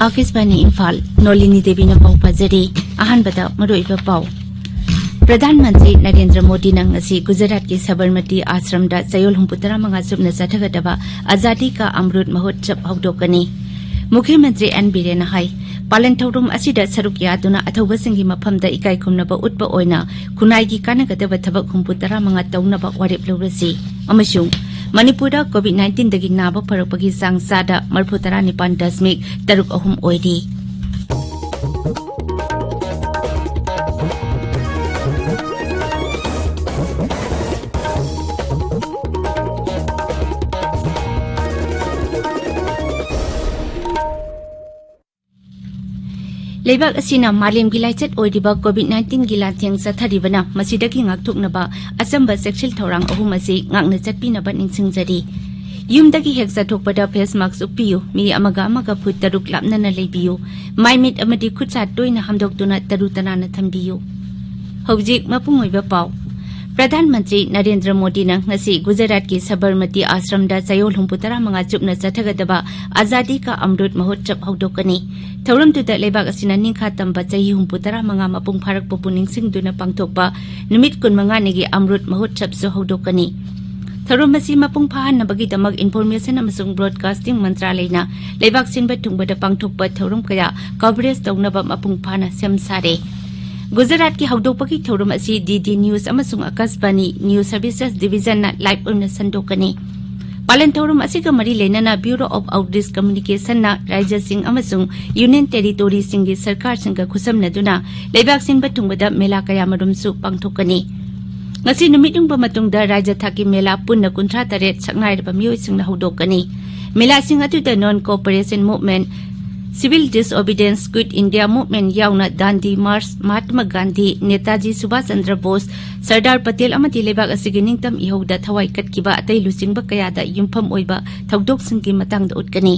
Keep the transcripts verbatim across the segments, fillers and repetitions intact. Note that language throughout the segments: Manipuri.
ꯑꯥꯀꯥꯁꯕꯥꯅꯤ ꯏꯝꯐꯥꯜ, ꯅꯣꯂꯤꯅꯤ ꯗꯦꯕꯤꯅ ꯄꯥꯎ ꯄꯥꯖꯔꯤ꯫ ꯑꯍꯥꯟꯕꯗ ꯃꯔꯨꯑꯣꯏꯕ ꯄꯥꯎ꯫ ꯄ꯭ꯔꯙꯥꯟ ꯃꯟꯇ꯭ꯔꯤ ꯅꯔꯦꯟꯗ꯭ꯔ ꯃꯣꯗꯤꯅ ꯉꯁꯤ ꯒꯨꯖꯔꯥꯠꯀꯤ ꯁꯕꯔꯃꯇꯤ ꯑꯥꯁ꯭ꯔꯝꯗ ꯆꯌꯣꯜ ꯍꯨꯝꯐꯨꯇꯔꯥ ꯃꯉꯥ ꯆꯨꯞꯅ ꯆꯠꯊꯒꯗꯕ ꯑꯖꯥꯗꯤ ꯀꯥ ꯑꯃ꯭ꯔꯨꯠ ꯃꯍꯣꯠꯁꯕ ꯍꯧꯗꯣꯛꯀꯅꯤ꯫ ꯃꯨꯈ꯭ꯌ ꯃꯟꯇ꯭ꯔꯤ ꯑꯦꯟ ꯕꯤꯔꯦꯟꯅ ꯍꯥꯏ, ꯄꯥꯂꯟ ꯊꯧꯔꯝ ꯑꯁꯤꯗ ꯁꯔꯨꯛ ꯌꯥꯗꯨꯅ ꯑꯊꯧꯕꯁꯤꯡꯒꯤ ꯃꯐꯝꯗ ꯏꯀꯥꯏ ꯈꯨꯝꯅꯕ ꯎꯠꯄ ꯑꯣꯏꯅ ꯈꯨꯟꯅꯥꯏꯒꯤ ꯀꯥꯟꯅꯒꯗꯕ ꯊꯕꯛ ꯍꯨꯝꯐꯨꯇꯔꯥ ꯃꯉꯥ ꯇꯧꯅꯕ ꯋꯥꯔꯦꯞ ꯂꯧꯔꯁꯤ꯫ ꯑꯃꯁꯨꯡ ꯃꯅꯤꯄꯨꯔꯗ ꯀꯣꯚꯤꯗ ꯅꯥꯏꯟꯇꯤꯟꯗꯒꯤ ꯅꯥꯕ ꯐꯔꯛꯄꯒꯤ ꯆꯥꯡ ꯆꯥꯗ ꯃꯔꯤꯐꯨꯇꯔꯥ ꯅꯤꯄꯥꯟ ꯗꯁꯃꯤꯛ ꯇꯔꯨꯛ ꯑꯍꯨꯝ ꯑꯣꯏꯔꯤ꯫ ꯂꯩꯕꯥꯛ ꯑꯁꯤꯅ ꯃꯥꯂꯦꯝꯒꯤ ꯂꯥꯏꯆꯠ ꯑꯣꯏꯔꯤꯕ ꯀꯣꯚꯤꯗ ꯅꯥꯏꯟꯇꯤꯟꯒꯤ ꯂꯥꯟꯊꯦꯡ ꯆꯠꯊꯔꯤꯕꯅ ꯃꯁꯤꯗꯒꯤ ꯉꯥꯛꯊꯣꯛꯅꯕ ꯑꯆꯝꯕ ꯆꯦꯛꯁꯤꯜ ꯊꯧꯔꯥꯡ ꯑꯍꯨꯝ ꯑꯁꯤ ꯉꯥꯛꯅ ꯆꯠꯄꯤꯅꯕ ꯅꯤꯡꯁꯤꯡꯖꯔꯤ꯫ ꯌꯨꯝꯗꯒꯤ ꯍꯦꯛ ꯆꯠꯊꯣꯛꯄꯗ ꯐꯦꯁ ꯃꯥꯁ꯭ꯛ ꯎꯞꯄꯤꯌꯨ, ꯃꯤ ꯑꯃꯒ ꯑꯃꯒ ꯐꯨꯠ ꯇꯔꯨꯛ ꯂꯥꯞꯅꯅ ꯂꯩꯕꯤꯌꯨ, ꯃꯥꯏ ꯃꯤꯠ ꯑꯃꯗꯤ ꯈꯨꯠ ꯁꯥ ꯇꯣꯏꯅ ꯍꯥꯝꯗꯣꯛꯇꯨꯅ ꯇꯔꯨ ꯇꯅꯥꯟꯅ ꯊꯝꯕꯤꯌꯨ꯫ ꯍꯧꯖꯤꯛ ꯃꯄꯨꯡ ꯑꯣꯏꯕ ꯄꯥꯎ꯫ ꯄ꯭ꯔꯙꯥꯟ ꯃꯟꯇ꯭ꯔꯤ ꯅꯔꯦꯟꯗ꯭ꯔ ꯃꯣꯗꯤꯅ ꯉꯁꯤ ꯒꯨꯖꯔꯥꯠꯀꯤ ꯁꯕꯔꯃꯇꯤ ꯑꯥꯁ꯭ꯔꯝꯗ ꯆꯌꯣꯜ ꯍꯨꯝꯐꯨꯇꯔꯥ ꯃꯉꯥ ꯆꯨꯞꯅ ꯆꯠꯊꯒꯗꯕ ꯑꯖꯥꯗꯤ ꯀꯥ ꯑꯃ꯭ꯔꯨꯠ ꯃꯍꯣꯠꯁꯕ ꯍꯧꯗꯣꯛꯀꯅꯤ꯫ ꯊꯧꯔꯝꯗꯨꯗ ꯂꯩꯕꯥꯛ ꯑꯁꯤꯅ ꯅꯤꯡꯈꯥ ꯇꯝꯕ ꯆꯍꯤ ꯍꯨꯝꯐꯨꯇꯔꯥ ꯃꯉꯥ ꯃꯄꯨꯡ ꯐꯥꯔꯛꯄꯕꯨ ꯅꯤꯡꯁꯤꯡꯗꯨꯅ ꯄꯥꯡꯊꯣꯛꯄ ꯅꯨꯃꯤꯠ ꯀꯨꯟꯃꯉꯥꯅꯤꯒꯤ ꯑꯃ꯭ꯔꯨꯠ ꯃꯍꯣꯠꯁꯕꯁꯨ ꯍꯧꯗꯣꯛꯀꯅꯤ꯫ ꯊꯧꯔꯝ ꯑꯁꯤ ꯃꯄꯨꯡ ꯐꯥꯍꯟꯅꯕꯒꯤꯗꯃꯛ ꯏꯟꯐꯣꯔꯃꯦꯁꯟ ꯑꯃꯁꯨꯡ ꯕ꯭ꯔꯣꯗꯀꯥꯁꯇꯤꯡ ꯃꯟꯇ꯭ꯔꯥꯂꯌꯅ ꯂꯩꯕꯥꯛ ꯁꯤꯟꯕ ꯊꯨꯡꯕꯗ ꯄꯥꯡꯊꯣꯛꯄ ꯊꯧꯔꯝ ꯀꯌꯥ ꯀꯚꯔꯦꯖ ꯇꯧꯅꯕ ꯃꯄꯨꯡ ꯐꯥꯅ ꯁꯦꯝ ꯁꯥꯔꯦ꯫ ꯒꯨꯖꯔꯥꯠꯀꯤ ꯍꯧꯗꯣꯛꯄꯒꯤ ꯊꯧꯔꯝ ꯑꯁꯤ ꯗꯤ ꯗꯤ ꯅ꯭ꯌꯨꯁ ꯑꯃꯁꯨꯡ ꯑꯀꯥꯁꯕꯥꯅꯤ ꯅ꯭ꯌꯨꯁ ꯁꯔꯚꯤꯁꯦꯁ ꯗꯤꯚꯤꯖꯟꯅ ꯂꯥꯏꯚ ꯑꯣꯏꯅ ꯁꯟꯗꯣꯛꯀꯅꯤ꯫ ꯄꯥꯂꯟ ꯊꯧꯔꯝ ꯑꯁꯤꯒ ꯃꯔꯤ ꯂꯩꯅꯅ ꯕ꯭ꯌꯨꯔꯣ ꯑꯣꯐ ꯑꯥꯎꯠꯔꯤꯆ ꯀꯝꯃ꯭ꯌꯨꯅꯤꯀꯦꯁꯟꯅ ꯔꯥꯖ꯭ꯌꯁꯤꯡ ꯑꯃꯁꯨꯡ ꯌꯨꯅꯤꯌꯟ ꯇꯦꯔꯤꯇꯣꯔꯤꯁꯤꯡꯒꯤ ꯁꯔꯀꯥꯔꯁꯤꯡꯒ ꯈꯨꯠꯁꯝꯅꯗꯨꯅ ꯂꯩꯕꯥꯛ ꯁꯤꯟꯕ ꯊꯨꯡꯕꯗ ꯃꯦꯂꯥ ꯀꯌꯥꯃꯔꯨꯝꯁꯨ ꯄꯥꯡꯊꯣꯛꯀꯅꯤ꯫ ꯉꯁꯤ ꯅꯨꯃꯤꯠ ꯌꯨꯡꯕ ꯃꯇꯨꯡꯗ ꯔꯥꯖ꯭ꯌ ꯊꯥꯛꯀꯤ ꯃꯦꯂꯥ ꯄꯨꯟꯅ ꯀꯨꯟꯊ꯭ꯔꯥ ꯇꯔꯦꯠ ꯁꯛꯅꯥꯏꯔꯕ ꯃꯤꯑꯣꯏꯁꯤꯡꯅ ꯍꯧꯗꯣꯛꯀꯅꯤ꯫ ꯃꯦꯂꯥꯁꯤꯡ ꯑꯗꯨꯗ non cooperation movement, civil disobedience, quit India movement ꯌꯥꯎꯅ ꯗꯥꯟꯗꯤ ꯃꯥꯔꯆ, ꯃꯍꯥꯠꯃꯥ ꯒꯥꯟꯙꯤ, ꯅꯦꯇꯥꯖꯤ ꯁꯨꯚꯥꯁ ꯆꯟꯗ꯭ꯔ ꯕꯣꯁ, ꯁꯔꯗꯥꯔ ꯄꯇꯦꯜ ꯑꯃꯗꯤ ꯂꯩꯕꯥꯛ ꯑꯁꯤꯒꯤ ꯅꯤꯡꯇꯝ ꯏꯍꯧꯗ ꯊꯋꯥꯏ ꯀꯠꯈꯤꯕ ꯑꯇꯩ ꯂꯨꯆꯤꯡꯕ ꯀꯌꯥꯗ ꯌꯨꯝꯐꯝ ꯑꯣꯏꯕ ꯊꯧꯗꯣꯛꯁꯤꯡꯒꯤ ꯃꯇꯥꯡꯗ ꯎꯠꯀꯅꯤ꯫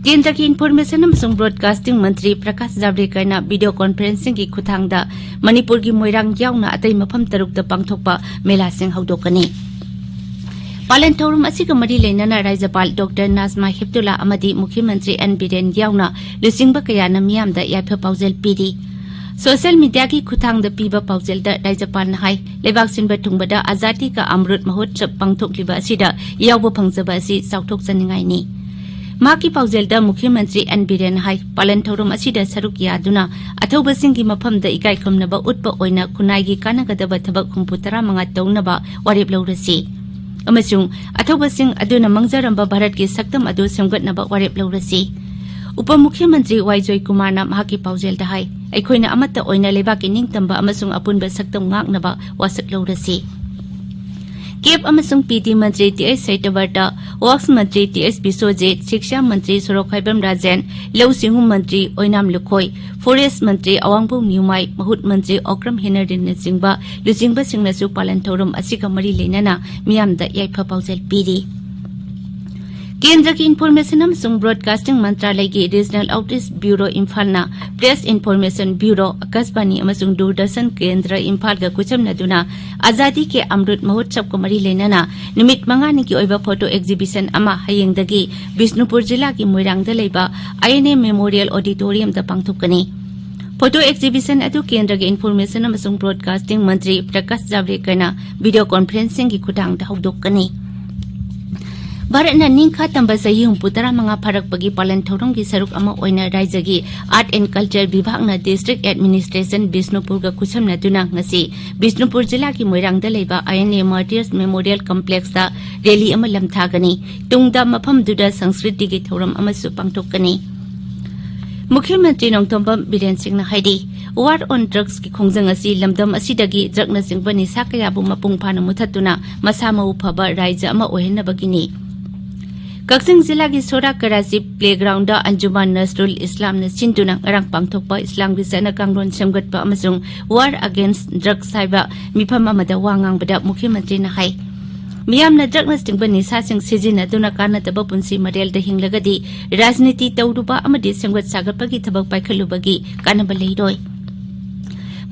ꯀꯦꯟꯗ꯭ꯔꯒꯤ ꯏꯟꯐꯣꯔꯃꯦꯁꯟ ꯑꯃꯁꯨꯡ ꯕ꯭ꯔꯣꯗꯀꯥꯁꯇꯤꯡ ꯃꯟꯇ꯭ꯔꯤ ꯄ꯭ꯔꯀꯥꯁ ꯖꯥꯚꯗꯦꯀꯔꯅ ꯚꯤꯗꯤꯑꯣ ꯀꯣꯟꯐꯔꯦꯟꯁꯤꯡꯒꯤ ꯈꯨꯠꯊꯥꯡꯗ ꯃꯅꯤꯄꯨꯔꯒꯤ ꯃꯣꯏꯔꯥꯡ ꯌꯥꯎꯅ ꯑꯇꯩ ꯃꯐꯝ ꯇꯔꯨꯛꯇ ꯄꯥꯡꯊꯣꯛꯄ ꯃꯦꯂꯥꯁꯤꯡ ꯍꯧꯗꯣꯛꯀꯅꯤ꯫ ꯄꯥꯂꯟ ꯊꯧꯔꯝ ꯑꯁꯤꯒ ꯃꯔꯤ ꯂꯩꯅꯅ ꯔꯥꯖ꯭ꯌꯄꯥꯜ ꯗꯣꯛꯇꯔ ꯅꯥꯖꯃꯥ ꯍꯦꯞꯇꯨꯂꯥ ꯑꯃꯗꯤ ꯃꯨꯈ꯭ꯌ ꯃꯟꯇ꯭ꯔꯤ ꯑꯦꯟ ꯕꯤꯔꯦꯟ ꯌꯥꯎꯅ ꯂꯨꯆꯤꯡꯕ ꯀꯌꯥꯅ ꯃꯤꯌꯥꯝꯗ ꯌꯥꯏꯐ ꯄꯥꯎꯖꯦꯜ ꯄꯤꯔꯤ꯫ ꯁꯣꯁꯤꯌꯦꯜ ꯃꯤꯗꯤꯌꯥꯒꯤ ꯈꯨꯠꯊꯥꯡꯗ ꯄꯤꯕ ꯄꯥꯎꯖꯦꯜꯗ ꯔꯥꯖ꯭ꯌꯄꯥꯜꯅ ꯍꯥꯏ, ꯂꯩꯕꯥꯛ ꯁꯤꯟꯕ ꯊꯨꯡꯕꯗ ꯑꯖꯥꯗꯤ ꯀꯥ ꯑꯃ꯭ꯔꯨꯠ ꯃꯍꯣꯠꯁꯕ ꯄꯥꯡꯊꯣꯛꯂꯤꯕ ꯑꯁꯤꯗ ꯌꯥꯎꯕ ꯐꯪꯖꯕ ꯑꯁꯤ ꯆꯥꯎꯊꯣꯛꯆꯅꯤꯡꯉꯥꯏꯅꯤ꯫ ꯃꯍꯥꯛꯀꯤ ꯄꯥꯎꯖꯦꯜꯗ ꯃꯨꯈ꯭ꯌ ꯃꯟꯇ꯭ꯔꯤ ꯑꯦꯟ ꯕꯤꯔꯦꯟ ꯍꯥꯏ, ꯄꯥꯂꯟ ꯊꯧꯔꯝ ꯑꯁꯤꯗ ꯁꯔꯨꯛ ꯌꯥꯗꯨꯅ ꯑꯊꯧꯕꯁꯤꯡꯒꯤ ꯃꯐꯝꯗ ꯏꯀꯥꯏ ꯈꯨꯝꯅꯕ ꯎꯠꯄ ꯑꯣꯏꯅ ꯈꯨꯟꯅꯥꯏꯒꯤ ꯀꯥꯟꯅꯒꯗꯕ ꯊꯕꯛ ꯍꯨꯝꯐꯨ ꯇꯔꯥ ꯃꯉꯥ ꯇꯧꯅꯕ ꯋꯥꯔꯦꯞ ꯂꯧꯔꯁꯤ꯫ ꯑꯃꯁꯨꯡ ꯑꯊꯧꯕꯁꯤꯡ ꯑꯗꯨꯅ ꯃꯥꯡꯖꯔꯝꯕ ꯚꯥꯔꯠꯀꯤ ꯁꯛꯇꯝ ꯑꯗꯨ ꯁꯦꯝꯒꯠꯅꯕ ꯋꯥꯔꯦꯞ ꯂꯧꯔꯁꯤ꯫ ꯎꯄ ꯃꯨꯈ꯭ꯌ ꯃꯟꯇ꯭ꯔꯤ ꯋꯥꯏ ꯖꯣꯏꯀꯨꯃꯥꯔꯅ ꯃꯍꯥꯛꯀꯤ ꯄꯥꯎꯖꯦꯜꯗ ꯍꯥꯏ, ꯑꯩꯈꯣꯏꯅ ꯑꯃꯠꯇ ꯑꯣꯏꯅ ꯂꯩꯕꯥꯛꯀꯤ ꯅꯤꯡꯇꯝꯕ ꯑꯃꯁꯨꯡ ꯑꯄꯨꯟꯕ ꯁꯛꯇꯝ ꯉꯥꯛꯅꯕ ꯋꯥꯁꯛ ꯂꯧꯔꯁꯤ꯫ ꯀꯦꯕ ꯑꯃꯁꯨꯡ ꯄꯤ ꯇꯤ ꯃꯟꯇ꯭ꯔꯤ ꯇꯤ ꯑꯩꯆ ꯁꯩꯇꯕꯔꯇ, ꯋꯥꯛꯁ ꯃꯟꯇ꯭ꯔꯤ ꯇꯤ ꯑꯩꯆ ꯕꯤꯁ꯭ꯋꯖꯤꯠ, ꯁꯤꯛꯁꯥ ꯃꯟꯇ꯭ꯔꯤ ꯁꯣꯔꯣꯛꯈꯥꯏꯕꯝ ꯔꯥꯖꯦꯟ, ꯂꯧꯎ ꯁꯤꯡꯎ ꯃꯟꯇ꯭ꯔꯤ ꯑꯣꯏꯅꯥꯝ ꯂꯨꯈꯣꯏ, ꯐꯣꯔꯦꯁ ꯃꯟꯇ꯭ꯔꯤ ꯑꯋꯥꯡꯕꯧ ꯅ꯭ꯌꯨꯃꯥꯏ, ꯃꯍꯨꯠ ꯃꯟꯇ꯭ꯔꯤ ꯑꯣꯀ꯭ꯔꯝ ꯍꯦꯅꯔꯤꯟꯅꯆꯤꯡꯕ ꯂꯨꯆꯤꯡꯕꯁꯤꯡꯅꯁꯨ ꯄꯥꯂꯟ ꯊꯧꯔꯝ ꯑꯁꯤꯒ ꯃꯔꯤ ꯂꯩꯅꯅ ꯃꯤꯌꯥꯝꯗ ꯌꯥꯏꯐ ꯄꯥꯎꯖꯦꯜ ꯄꯤꯔꯤ꯫ ꯀꯦꯟꯗ꯭ꯔꯒꯤ ꯏꯟꯐꯣꯔꯃꯦꯁꯟ ꯑꯃꯁꯨꯡ ꯕ꯭ꯔꯣꯗꯀꯥꯁꯇꯤꯡ ꯃꯟꯇ꯭ꯔꯥꯂꯌꯒꯤ ꯔꯤꯖꯅꯦꯜ ꯑꯥꯎꯠꯔꯤꯆ ꯕ꯭ꯌꯨꯔꯣ ꯏꯝꯐꯥꯜꯅ ꯄ꯭ꯔꯦꯁ ꯏꯟꯐꯣꯔꯃꯦꯁꯟ ꯕ꯭ꯌꯨꯔꯣ, ꯑꯀꯥꯁꯕꯥꯅꯤ ꯑꯃꯁꯨꯡ ꯗꯨꯔꯗꯔꯁꯟ ꯀꯦꯟꯗ꯭ꯔ ꯏꯝꯐꯥꯜꯒ ꯈꯨꯠꯁꯝꯅꯗꯨꯅ ꯑꯖꯥꯗꯤ ꯀꯦ ꯑꯃ꯭ꯔꯨꯠ ꯃꯍꯣꯠꯁꯕꯀ ꯃꯔꯤ ꯂꯩꯅꯅ ꯅꯨꯃꯤꯠ ꯃꯉꯥꯅꯤꯒꯤ ꯑꯣꯏꯕ ꯐꯣꯇꯣ ꯑꯦꯛꯖꯤꯕꯤꯁꯟ ꯑꯃ ꯍꯌꯦꯡꯗꯒꯤ ꯕꯤꯁꯅꯨꯄꯨꯔ ꯖꯤꯂꯥꯒꯤ ꯃꯣꯏꯔꯥꯡꯗ ꯂꯩꯕ ꯑꯥꯏ ꯑꯦꯟ ꯑꯦ ꯃꯦꯃꯣꯔꯤꯌꯦꯜ ꯑꯣꯗꯤꯇꯣꯔꯤꯌꯝꯗ ꯄꯥꯡꯊꯣꯛꯀꯅꯤ꯫ ꯐꯣꯇꯣ ꯑꯦꯛꯖꯤꯕꯤꯁꯟ ꯑꯗꯨ ꯀꯦꯟꯗ꯭ꯔꯒꯤ ꯏꯟꯐꯣꯔꯃꯦꯁꯟ ꯑꯃꯁꯨꯡ ꯕ꯭ꯔꯣꯗꯀꯥꯁꯇꯤꯡ ꯃꯟꯇ꯭ꯔꯤ ꯄ꯭ꯔꯀꯥꯁ ꯖꯥꯕ꯭ꯔꯦꯀꯔꯅ ꯚꯤꯗꯤꯑꯣ ꯀꯣꯟꯐꯔꯦꯟꯁꯤꯡꯒꯤ ꯈꯨꯠꯊꯥꯡꯗ ꯍꯧꯗꯣꯛꯀꯅꯤ꯫ ꯚꯥꯔꯠꯅ ꯅꯤꯡꯈꯥ ꯇꯝꯕ ꯆꯍꯤ ꯍꯨꯝꯐꯨ ꯇꯔꯥ ꯃꯉꯥ ꯐꯥꯔꯛꯄꯒꯤ ꯄꯥꯂꯟ ꯊꯧꯔꯝꯒꯤ ꯁꯔꯨꯛ ꯑꯃ ꯑꯣꯏꯅ ꯔꯥꯖ꯭ꯌꯒꯤ ꯑꯥꯔꯠ ꯑꯦꯟ ꯀꯜꯆꯔ ꯕꯤꯚꯥꯒꯅ ꯗꯤꯁꯇ꯭ꯔꯤꯛ ꯑꯦꯗꯃꯤꯅꯤꯁꯇ꯭ꯔꯦꯁꯟ ꯕꯤꯁꯅꯨꯄꯨꯔꯒ ꯈꯨꯠꯁꯝꯅꯗꯨꯅ ꯉꯁꯤ ꯕꯤꯁꯅꯨꯄꯨꯔ ꯖꯤꯂꯥꯒꯤ ꯃꯣꯏꯔꯥꯡꯗ ꯂꯩꯕ I N A martyrs memorial ꯀꯝꯄ꯭ꯂꯦꯛꯁꯇ ꯔꯦꯂꯤ ꯑꯃ ꯂꯝꯊꯥꯒꯅꯤ꯫ ꯇꯨꯡꯗ ꯃꯐꯝꯗꯨꯗ ꯁꯪꯁꯀ꯭ꯔꯤꯇꯤꯒꯤ ꯊꯧꯔꯝ ꯑꯃꯁꯨ ꯄꯥꯡꯊꯣꯛꯀꯅꯤ꯫ ꯃꯨꯈ꯭ꯌ ꯃꯟꯇ꯭ꯔꯤ ꯅꯣꯡꯊꯣꯝꯕꯝ ꯕꯤꯔꯦꯟ ꯁꯤꯡꯅ ꯍꯥꯏꯔꯤ, ꯋꯥꯔ ꯑꯣꯟ ꯗ꯭ꯔꯒꯁꯀꯤ ꯈꯣꯡꯖꯪ ꯑꯁꯤ ꯂꯝꯗꯝ ꯑꯁꯤꯗꯒꯤ ꯗ꯭ꯔꯒꯅꯆꯤꯡꯕ ꯅꯤꯁꯥ ꯀꯌꯥꯕꯨ ꯃꯄꯨꯡ ꯐꯥꯅ ꯃꯨꯊꯠꯇꯨꯅ ꯃꯁꯥ ꯃꯎ ꯐꯕ ꯔꯥꯏꯖ꯭ꯌ ꯑꯃ ꯑꯣꯏꯍꯟꯅꯕꯒꯤꯅꯤ꯫ ꯀꯛꯆꯤꯡ ꯖꯤꯂꯥꯒꯤ ꯁꯣꯔꯥ ꯀꯔꯥꯆꯤ ꯄ꯭ꯂꯦꯒ꯭ꯔꯥꯎꯟꯗ ꯑꯟꯖꯨꯃꯥꯟ ꯅꯁꯔꯨꯜ ꯏꯁꯂꯥꯝꯅ ꯁꯤꯟꯗꯨꯅ ꯉꯔꯥꯡ ꯄꯥꯡꯊꯣꯛꯄ ꯏꯁꯂꯥꯝꯒꯤ ꯆꯠꯅ ꯀꯥꯡꯂꯣꯟ ꯁꯦꯝꯒꯠꯄ ꯑꯃꯁꯨꯡ ꯋꯥꯔ ꯑꯒꯦꯟꯁ ꯗ꯭ꯔꯒꯁ ꯍꯥꯏꯕ ꯃꯤꯐꯝ ꯑꯃꯗ ꯋꯥ ꯉꯥꯡꯕꯗ ꯃꯨꯈ꯭ꯌ ꯃꯟꯇ꯭ꯔꯤꯅ ꯍꯥꯏ, ꯃꯤꯌꯥꯝꯅ ꯗ꯭ꯔꯒꯅꯆꯤꯡꯕ ꯅꯤꯁꯥꯁꯤꯡ ꯁꯤꯖꯤꯟꯅꯗꯨꯅ ꯀꯥꯟꯅꯗꯕ ꯄꯨꯟꯁꯤ ꯃꯔꯦꯜꯗ ꯍꯤꯡꯂꯒꯗꯤ ꯔꯥꯖꯅꯤꯇꯤ ꯇꯧꯔꯨꯕ ꯑꯃꯗꯤ ꯁꯦꯝꯒꯠ ꯁꯥꯒꯠꯄꯒꯤ ꯊꯕꯛ ꯄꯥꯏꯈꯠꯂꯨꯕꯒꯤ ꯀꯥꯟꯅꯕ ꯂꯩꯔꯣꯏ꯫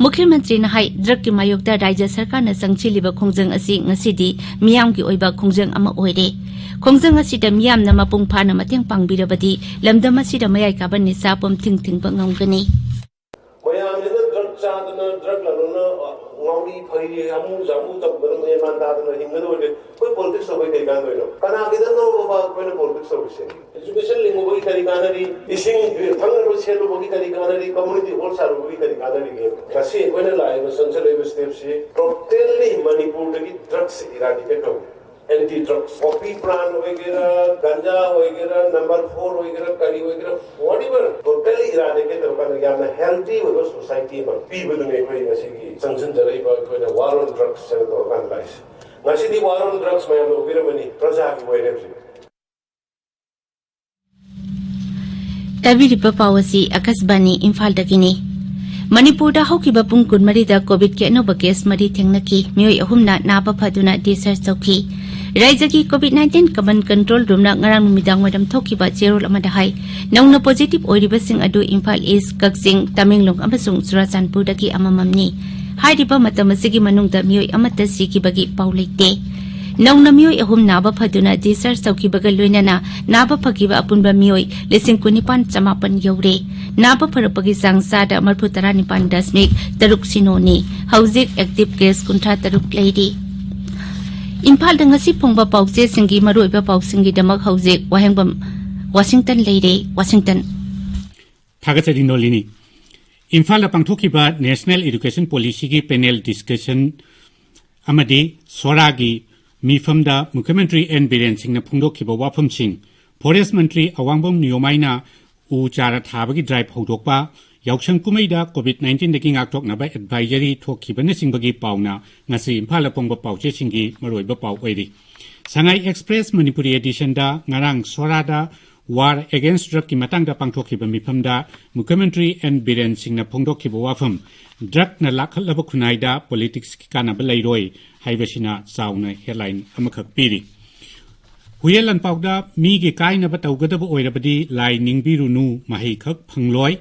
ꯃꯨꯈ꯭ꯌ ꯃꯟꯇ꯭ꯔꯤꯅ ꯍꯥꯏ, ꯗ꯭ꯔꯒꯀꯤ ꯃꯥꯌꯣꯛꯇ ꯔꯥꯖ꯭ꯌ ꯁꯔꯀꯥꯔꯅ ꯆꯪꯁꯤꯜꯂꯤꯕ ꯈꯣꯡꯖꯪ ꯑꯁꯤ ꯉꯁꯤꯗꯤ ꯃꯤꯌꯥꯝꯒꯤ ꯑꯣꯏꯕ ꯈꯣꯡꯖꯪ ꯑꯃ ꯑꯣꯏꯔꯦ꯫ ꯈꯣꯡꯖꯪ ꯑꯁꯤꯗ ꯃꯤꯌꯥꯝꯅ ꯃꯄꯨꯡ ꯐꯥꯅ ꯃꯇꯦꯡ ꯄꯥꯡꯕꯤꯔꯕꯗꯤ ꯂꯝꯗꯝ ꯑꯁꯤꯗ ꯃꯌꯥꯏ ꯀꯥꯕ ꯅꯤꯁꯥ ꯄꯨꯝ ꯊꯤꯡ ꯊꯤꯡꯕ ꯉꯝꯒꯅꯤ꯫ ꯃꯌꯥꯝꯁꯤꯅ ꯗ꯭ꯔꯒ ꯆꯥꯗꯅ, ꯗ꯭ꯔꯒ ꯂꯂꯣꯟꯅ, ꯑ, ꯉꯥꯎꯔꯤ ꯐꯩꯔꯤ ꯍꯥꯃꯨ ꯖꯥꯃꯨ ꯇꯧꯗꯅ ꯃꯦꯟ ꯃꯥꯟ ꯇꯥꯗꯅ ꯍꯤꯡꯒꯗꯧꯔꯤꯁꯦ ꯑꯩꯈꯣꯏ ꯄꯣꯂꯤꯇꯤꯛꯁ ꯇꯧꯕꯩ ꯀꯩ ꯀꯥꯟꯗꯣꯏꯅꯣ? ꯀꯅꯥꯒꯤꯗꯃꯛꯅꯣꯕ ꯑꯩꯈꯣꯏꯅ ꯄꯣꯂꯤꯇꯤꯛꯁ ꯇꯧꯔꯤꯁꯦ? ꯏꯖꯨꯀꯦꯁꯟ ꯂꯤꯡꯉꯨꯕꯒꯤ ꯀꯔꯤ ꯀꯥꯟꯅꯔꯤ? ꯏꯁꯤꯡ ꯊꯛꯅꯕ ꯁꯦꯝꯂꯨꯕꯒꯤ ꯀꯔꯤ ꯀꯥꯟꯅꯔꯤ? ꯀꯝꯃ꯭ꯌꯨꯅꯤꯇꯤ ꯍꯣꯜ ꯁꯥꯔꯨꯕꯒꯤ ꯀꯔꯤ ꯀꯥꯟꯅꯔꯤꯒꯦ? ꯉꯁꯤ ꯑꯩꯈꯣꯏꯅ ꯂꯥꯛꯏꯕ ꯆꯪꯁꯤꯜꯂꯛꯏꯕ ꯁ꯭ꯇꯦꯞꯁꯤ ꯇꯣꯇꯦꯜꯂꯤ ꯃꯅꯤꯄꯨꯔꯗꯒꯤ ꯗ꯭ꯔꯒꯁ ꯏꯔꯥꯗꯤꯀꯦꯠ ꯇꯧꯕ꯫ ꯑꯦꯟꯇꯤ ꯗ꯭ꯔꯒꯁ, ꯄꯣꯄꯤ ꯄ꯭ꯂꯥꯟ ꯑꯣꯏꯒꯦꯔꯥ, ꯒꯟꯖꯥ ꯑꯣꯏꯒꯦꯔꯥ, ꯅꯝꯕꯔ ꯐꯣꯔ ꯑꯣꯏꯒꯦꯔꯥ, ꯀꯔꯤ ꯑꯣꯏꯒꯦꯔꯥ, ꯋꯥꯠ ꯑꯦꯚꯔ, ꯇꯣꯇꯦꯜꯂꯤ ꯏꯔꯥꯗꯤꯀꯦꯠ ꯇꯧꯔꯀꯥꯟꯗ ꯌꯥꯝꯅ ꯍꯦꯜꯗꯤ ꯑꯣꯏꯕ ꯁꯣꯁꯥꯏꯇꯤ ꯑꯃ ꯄꯤꯕꯗꯨꯅꯦ ꯑꯩꯈꯣꯏ ꯉꯁꯤꯒꯤ ꯆꯪꯁꯤꯟꯖꯔꯛꯏꯕ ꯑꯩꯈꯣꯏꯅ ꯋꯥꯔ ꯑꯣꯟ ꯗ꯭ꯔꯒꯁ ꯍꯥꯏꯅ ꯇꯧꯔꯀꯥꯟꯗ ꯂꯥꯛꯏꯁꯦ꯫ ꯉꯁꯤꯗꯤ ꯋꯥꯔ ꯑꯣꯟ ꯗ꯭ꯔꯒꯁ ꯃꯌꯥꯝꯅ ꯎꯕꯤꯔꯝꯃꯅꯤ, ꯄ꯭ꯔꯖꯥꯒꯤ ꯑꯣꯏꯔꯦ ꯍꯧꯖꯤꯛ꯫ ꯇꯥꯕꯤꯔꯤꯕ ꯄꯥꯎ ꯑꯁꯤ ꯑꯀꯥꯁꯕꯥꯅꯤ ꯏꯝꯐꯥꯜꯗꯒꯤꯅꯤ꯫ ꯃꯅꯤꯄꯨꯔꯗ ꯍꯧꯈꯤꯕ ꯄꯨꯡ ꯀꯨꯟꯃꯔꯤꯗ ꯀꯣꯚꯤꯗꯀꯤ ꯑꯅꯧꯕ ꯀꯦꯁ ꯃꯔꯤ ꯊꯦꯡꯅꯈꯤ꯫ ꯃꯤꯑꯣꯏ ꯑꯍꯨꯝꯅ ꯅꯥꯕ ꯐꯗꯨꯅ ꯗꯤꯁꯆꯥꯔꯖ ꯇꯧꯈꯤ꯫ ꯔꯥꯏꯖꯒꯤ ꯀꯣꯚꯤꯗ ꯅꯥꯏꯟꯇꯤꯟ ꯀꯃꯟ ꯀꯟꯇ꯭ꯔꯣꯜ ꯔꯨꯝꯅ ꯉꯔꯥꯡ ꯅꯨꯃꯤꯗꯥꯡ ꯋꯥꯏꯔꯝ ꯊꯣꯛꯈꯤꯕ ꯆꯦꯔꯣꯜ ꯑꯃꯗ ꯍꯥꯏ, ꯅꯧꯅ ꯄꯣꯖꯤꯇꯤꯚ ꯑꯣꯏꯔꯤꯕꯁꯤꯡ ꯑꯗꯨ ꯏꯝꯐꯥꯜ ꯏꯁ, ꯀꯛꯆꯤꯡ, ꯇꯃꯦꯡꯂꯣꯡ ꯑꯃꯁꯨꯡ ꯆꯨꯔꯥꯆꯥꯟꯄꯨꯔꯗꯒꯤ ꯑꯃꯃꯝꯅꯤ꯫ ꯍꯥꯏꯔꯤꯕ ꯃꯇꯝ ꯑꯁꯤꯒꯤ ꯃꯅꯨꯡꯗ ꯃꯤꯑꯣꯏ ꯑꯃꯠꯇ ꯁꯤꯈꯤꯕꯒꯤ ꯄꯥꯎ ꯂꯩꯇꯦ꯫ ꯅꯧꯅ ꯃꯤꯑꯣꯏ ꯑꯍꯨꯝ ꯅꯥꯕ ꯐꯗꯨꯅ ꯗꯤꯁꯆꯥꯔꯖ ꯇꯧꯈꯤꯕꯒ ꯂꯣꯏꯅꯅ ꯅꯥꯕ ꯐꯈꯤꯕ ꯑꯄꯨꯟꯕ ꯃꯤꯑꯣꯏ ꯂꯤꯁꯤꯡ ꯀꯨꯟꯅꯤꯄꯥꯟ ꯆꯃꯥꯄꯟ ꯌꯧꯔꯦ꯫ ꯅꯥꯕ ꯐꯔꯛꯄꯒꯤ ꯆꯥꯡ ꯆꯥꯗ ꯃꯔꯤꯐꯨ ꯇꯔꯥꯅꯤꯄꯥꯟ ꯗꯁꯃꯤꯛ ꯇꯔꯨꯛ ꯁꯤꯅꯣꯅꯤ꯫ ꯍꯧꯖꯤꯛ ꯑꯦꯛꯇꯤꯚ ꯀꯦꯁ ꯀꯨꯟꯊ꯭ꯔꯥ ꯇꯔꯨꯛ ꯂꯩꯔꯤ꯫ ꯏꯝꯐꯥꯜꯗ ꯉꯁꯤ ꯐꯣꯡꯕ ꯄꯥꯎꯆꯦꯁꯤꯡꯒꯤ ꯃꯔꯨꯑꯣꯏꯕ ꯄꯥꯎꯁꯤꯡꯒꯤꯗꯃꯛ ꯍꯧꯖꯤꯛ ꯋꯥꯍꯦꯡꯕꯝ ꯋꯥꯁꯤꯡꯇꯟ ꯂꯩꯔꯦ꯫ ꯋꯥꯁꯤꯡꯇꯟ꯫ ꯊꯥꯒꯠꯆꯔꯤ ꯅꯣꯂꯤꯅꯤ꯫ ꯏꯝꯐꯥꯜꯗ ꯄꯥꯡꯊꯣꯛꯈꯤꯕ ꯅꯦꯁꯅꯦꯜ ꯏꯗꯨꯀꯦꯁꯟ ꯄꯣꯂꯤꯁꯤꯒꯤ ꯄꯦꯅꯦꯜ ꯗꯤꯁꯀꯁꯟ ꯑꯃꯗꯤ ꯁꯣꯔꯥꯒꯤ ꯃꯤꯐꯝꯗ ꯃꯨꯈ꯭ꯌ ꯃꯟꯇ꯭ꯔꯤ ꯑꯦꯟ ꯕꯤꯔꯦꯟ ꯁꯤꯡꯅ ꯐꯣꯡꯗꯣꯛꯈꯤꯕ ꯋꯥꯐꯝꯁꯤꯡ, ꯐꯣꯔꯦꯁ ꯃꯟꯇ꯭ꯔꯤ ꯑꯋꯥꯡꯕꯝ ꯅꯤꯌꯣꯃꯥꯏꯅ ꯎ ꯆꯥꯔ ꯊꯥꯕꯒꯤ ꯗ꯭ꯔꯥꯏꯚ ꯍꯧꯗꯣꯛꯄ, ꯌꯥꯎꯁꯪ ꯀꯨꯝꯍꯩꯗ ꯀꯣꯚꯤꯗ ꯅꯥꯏꯟꯇꯤꯟꯗꯒꯤ ꯉꯥꯛꯊꯣꯛꯅꯕ ꯑꯦꯗꯚꯥꯏꯖꯔꯤ ꯊꯣꯛꯈꯤꯕꯅꯆꯤꯡꯕꯒꯤ ꯄꯥꯎꯅ ꯉꯁꯤ ꯏꯝꯐꯥꯜꯗ ꯐꯣꯡꯕ ꯄꯥꯎꯆꯦꯁꯤꯡꯒꯤ ꯃꯔꯨꯑꯣꯏꯕ ꯄꯥꯎ ꯑꯣꯏꯔꯤ꯫ ꯁꯉꯥꯏ ꯑꯦꯛꯁꯄ꯭ꯔꯦꯁ ꯃꯅꯤꯄꯨꯔꯤ ꯑꯦꯗꯤꯁꯟꯗ ꯉꯔꯥꯡ ꯁꯣꯔꯥꯗ ꯋꯥꯔ ꯑꯦꯒꯦꯟꯁ ꯗ꯭ꯔꯒꯀꯤ ꯃꯇꯥꯡꯗ ꯄꯥꯡꯊꯣꯛꯈꯤꯕ ꯃꯤꯐꯝꯗ ꯃꯨꯈ꯭ꯌ ꯃꯟꯇ꯭ꯔꯤ ꯑꯦꯟ ꯕꯤꯔꯦꯟ ꯁꯤꯡꯅ ꯐꯣꯡꯗꯣꯛꯈꯤꯕ ꯋꯥꯐꯝ, ꯗ꯭ꯔꯒꯅ ꯂꯥꯛꯈꯠꯂꯕ ꯈꯨꯟꯅꯥꯏꯗ ꯄꯣꯂꯤꯇꯤꯛꯁꯀꯤ ꯀꯥꯟꯅꯕ ꯂꯩꯔꯣꯏ ꯍꯥꯏꯕꯁꯤꯅ ꯆꯥꯎꯅ ꯍꯦꯗꯂꯥꯏꯟ ꯑꯃꯈꯛ ꯄꯤꯔꯤ꯫ ꯍꯨꯏꯌꯦꯟ ꯂꯥꯟꯄꯥꯎꯗ ꯃꯤꯒꯤ ꯀꯥꯏꯅꯕ ꯇꯧꯒꯗꯕ ꯑꯣꯏꯔꯕꯗꯤ ꯂꯥꯏ ꯅꯤꯡꯕꯤꯔꯨꯅꯨ, ꯃꯍꯩꯈꯛ ꯐꯪꯂꯣꯏ꯫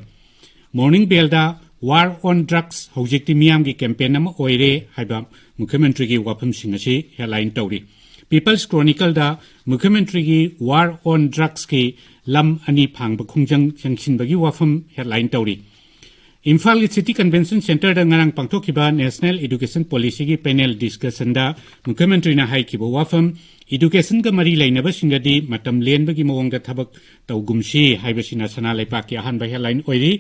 ꯃꯣꯔꯅꯤꯡ ꯕꯦꯜꯗ War on Drugs ꯍꯧꯖꯤꯛꯇꯤ ꯃꯤꯌꯥꯝꯒꯤ ꯀꯦꯝꯄꯦꯟ ꯑꯃ ꯑꯣꯏꯔꯦ ꯍꯥꯏꯕ ꯃꯨꯈ꯭ꯌ ꯃꯟꯇ꯭ꯔꯤꯒꯤ ꯋꯥꯐꯝꯁꯤꯡ ꯑꯁꯤ ꯍꯦꯗꯂꯥꯏꯟ ꯇꯧꯔꯤ꯫ People's Chronicleꯗ ꯃꯨꯈ꯭ꯌ ꯃꯟꯇ꯭ꯔꯤꯒꯤ War on Drugsꯀꯤ ꯂꯝ ꯑꯅꯤ ꯐꯥꯡꯕ ꯈꯣꯡꯖꯪ ꯌꯦꯡꯁꯤꯟꯕꯒꯤ ꯋꯥꯐꯝ ꯍꯦꯗꯂꯥꯏꯟ ꯇꯧꯔꯤ꯫ ꯏꯝꯐꯥꯜꯒꯤ City Convention Centreꯗ ꯉꯔꯥꯡ ꯄꯥꯡꯊꯣꯛꯈꯤꯕ National Education Policyꯒꯤ ꯄꯦꯅꯦꯜ ꯗꯤꯁꯀꯁꯟꯗ ꯃꯨꯈ꯭ꯌ ꯃꯟꯇ꯭ꯔꯤꯅ ꯍꯥꯏꯈꯤꯕ ꯋꯥꯐꯝ, Educationꯒ ꯃꯔꯤ ꯂꯩꯅꯕꯁꯤꯡꯒꯗꯤ ꯃꯇꯝ ꯂꯦꯟꯕꯒꯤ ꯃꯑꯣꯡꯗ ꯊꯕꯛ ꯇꯧꯒꯨꯝꯁꯤ ꯍꯥꯏꯕꯁꯤꯅ ꯁꯅꯥ ꯂꯩꯄꯥꯛꯀꯤ ꯑꯍꯥꯟꯕ ꯍꯦꯗꯂꯥꯏꯟ ꯑꯣꯏꯔꯤ꯫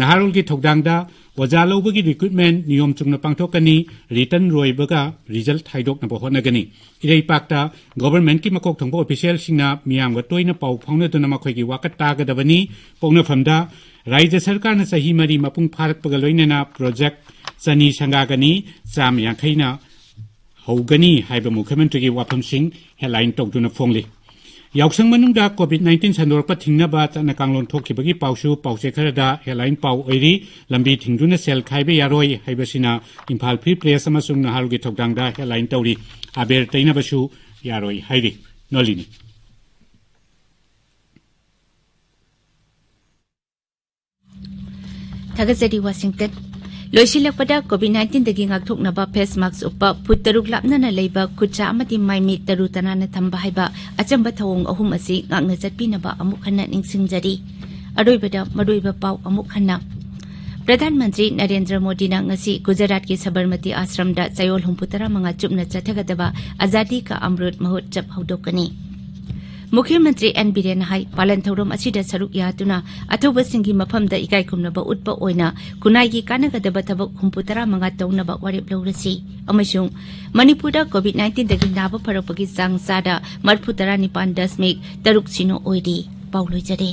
ꯅꯍꯥꯔꯣꯜꯒꯤ ꯊꯧꯗꯥꯡꯗ ꯑꯣꯖꯥ ꯂꯧꯕꯒꯤ ꯔꯤꯀ꯭ꯔꯨꯠꯃꯦꯟ ꯅꯤꯌꯣꯝ ꯆꯨꯝꯅ ꯄꯥꯡꯊꯣꯛꯀꯅꯤ, ꯔꯤꯇꯟ ꯂꯣꯏꯕꯒ ꯔꯤꯖꯜ ꯍꯥꯏꯗꯣꯛꯅꯕ ꯍꯣꯠꯅꯒꯅꯤ꯫ ꯏꯔꯩꯄꯥꯛꯇ ꯒꯣꯚꯔꯟꯃꯦꯟꯠꯀꯤ ꯃꯀꯣꯛ ꯊꯣꯡꯕ ꯑꯣꯐꯤꯁꯤꯌꯦꯜꯁꯤꯡꯅ ꯃꯤꯌꯥꯝꯒ ꯇꯣꯏꯅ ꯄꯥꯎ ꯐꯥꯎꯅꯗꯨꯅ ꯃꯈꯣꯏꯒꯤ ꯋꯥꯀꯠ ꯇꯥꯒꯗꯕꯅꯤ꯫ ꯄꯣꯛꯅꯐꯝꯗ ꯔꯥꯖ꯭ꯌ ꯁꯔꯀꯥꯔꯅ ꯆꯍꯤ ꯃꯔꯤ ꯃꯄꯨꯡ ꯐꯥꯔꯛꯄꯒ ꯂꯣꯏꯅꯅ ꯄ꯭ꯔꯣꯖꯦꯛ ꯆꯅꯤ ꯁꯪꯒꯥꯒꯅꯤ, ꯆꯥꯝꯃ ꯌꯥꯡꯈꯩꯅ ꯍꯧꯒꯅꯤ ꯍꯥꯏꯕ ꯃꯨꯈ꯭ꯌ ꯃꯟꯇ꯭ꯔꯤꯒꯤ ꯋꯥꯐꯝꯁꯤꯡ ꯍꯦꯗꯂꯥꯏꯟ ꯇꯧꯗꯨꯅ ꯐꯣꯡꯂꯤ꯫ ꯌꯥꯎꯁꯪ ꯃꯅꯨꯡꯗ COVID nineteen ꯁꯟꯗꯣꯔꯛꯄ ꯊꯤꯡꯅꯕ ꯆꯠꯅ ꯀꯥꯡꯂꯣꯟ ꯊꯣꯛꯈꯤꯕꯒꯤ ꯄꯥꯎꯁꯨ ꯄꯥꯎꯆꯦ ꯈꯔꯗ ꯍꯦꯗꯂꯥꯏꯟ ꯄꯥꯎ ꯑꯣꯏꯔꯤ꯫ ꯂꯝꯕꯤ ꯊꯤꯡꯗꯨꯅ ꯁꯦꯜ ꯈꯥꯏꯕ ꯌꯥꯔꯣꯏ ꯍꯥꯏꯕꯁꯤꯅ ꯏꯝꯐꯥꯜ ꯐ꯭ꯔꯤ ꯄ꯭ꯔꯦꯁ ꯑꯃꯁꯨꯡ ꯅꯍꯥꯔꯣꯜꯒꯤ ꯊꯧꯗꯥꯡꯗ ꯍꯦꯗꯂꯥꯏꯟ ꯇꯧꯔꯤ꯫ ꯑꯕꯦꯔ ꯇꯩꯅꯕꯁꯨ ꯌꯥꯔꯣꯏ ꯍꯥꯏꯔꯤ꯫ ꯅꯣꯂꯤꯅꯤ꯫ ꯊꯥꯒꯠꯆꯔꯤ, ꯋꯥꯁꯤꯡꯇꯟ꯫ ꯂꯣꯏꯁꯤꯜꯂꯛꯄꯗ, COVID nineteenꯗꯒꯤ ꯉꯥꯛꯊꯣꯛꯅꯕ ꯐꯦꯁ ꯃꯥꯛꯁ ꯎꯞꯄ, ꯐꯨꯠ ꯇꯔꯨꯛ ꯂꯥꯞꯅꯅ ꯂꯩꯕ, ꯈꯨꯠꯁꯥ ꯑꯃꯗꯤ ꯃꯥꯏꯃꯤꯠ ꯇꯔꯨ ꯇꯅꯥꯟꯅ ꯊꯝꯕ ꯍꯥꯏꯕ ꯑꯆꯝꯕ ꯊꯧꯑꯣꯡ ꯑꯍꯨꯝ ꯑꯁꯤ ꯉꯥꯛꯅ ꯆꯠꯄꯤꯅꯕ ꯑꯃꯨꯛ ꯍꯟꯅ ꯅꯤꯡꯁꯤꯡꯖꯔꯤ꯫ ꯑꯔꯣꯏꯕꯗ ꯃꯔꯨꯑꯣꯏꯕ ꯄꯥꯎ ꯑꯃꯨꯛ ꯍꯟꯅ꯫ ꯄ꯭ꯔꯙꯥꯟ ꯃꯟꯇ꯭ꯔꯤ ꯅꯔꯦꯟꯗ꯭ꯔ ꯃꯣꯗꯤꯅ ꯉꯁꯤ ꯒꯨꯖꯔꯥꯠꯀꯤ ꯁꯕꯔꯃꯇꯤ ꯑꯥꯁ꯭ꯔꯝꯗ ꯆꯌꯣꯜ ꯍꯨꯝꯐꯨ ꯇꯔꯥ ꯃꯉꯥ ꯆꯨꯞꯅ ꯆꯠꯊꯒꯗꯕ ꯑꯖꯥꯗꯤ ꯀꯥ ꯑꯃ꯭ꯔꯨꯠ ꯃꯍꯣꯠꯁꯕ ꯍꯧꯗꯣꯛꯀꯅꯤ꯫ ꯃꯨꯈ꯭ꯌ ꯃꯟꯇ꯭ꯔꯤ ꯑꯦꯟ ꯕꯤꯔꯦꯟꯅ ꯍꯥꯏ, ꯄꯥꯂꯟ ꯊꯧꯔꯝ ꯑꯁꯤꯗ ꯁꯔꯨꯛ ꯌꯥꯗꯨꯅ ꯑꯊꯧꯕꯁꯤꯡꯒꯤ ꯃꯐꯝꯗ ꯏꯀꯥꯏ ꯈꯨꯝꯅꯕ ꯎꯠꯄ ꯑꯣꯏꯅ ꯈꯨꯟꯅꯥꯏꯒꯤ ꯀꯥꯟꯅꯒꯗꯕ ꯊꯕꯛ ꯍꯨꯝꯐꯨ ꯇꯔꯥ ꯃꯉꯥ ꯇꯧꯅꯕ ꯋꯥꯔꯦꯞ ꯂꯧꯔꯁꯤ ꯑꯃꯁꯨꯡ ꯃꯅꯤꯄꯨꯔꯗ COVID nineteenꯗꯒꯤ ꯅꯥꯕ ꯐꯔꯛꯄꯒꯤ ꯆꯥꯡ ꯆꯥꯗ ꯃꯔꯤꯐꯨ ꯇꯔꯥ ꯅꯤꯄꯥꯟ ꯗꯁꯃꯤꯛ ꯇꯔꯨꯛ ꯁꯤꯅꯣ ꯑꯣꯏꯔꯤ꯫ ꯄꯥꯎ ꯂꯣꯏꯖꯔꯦ꯫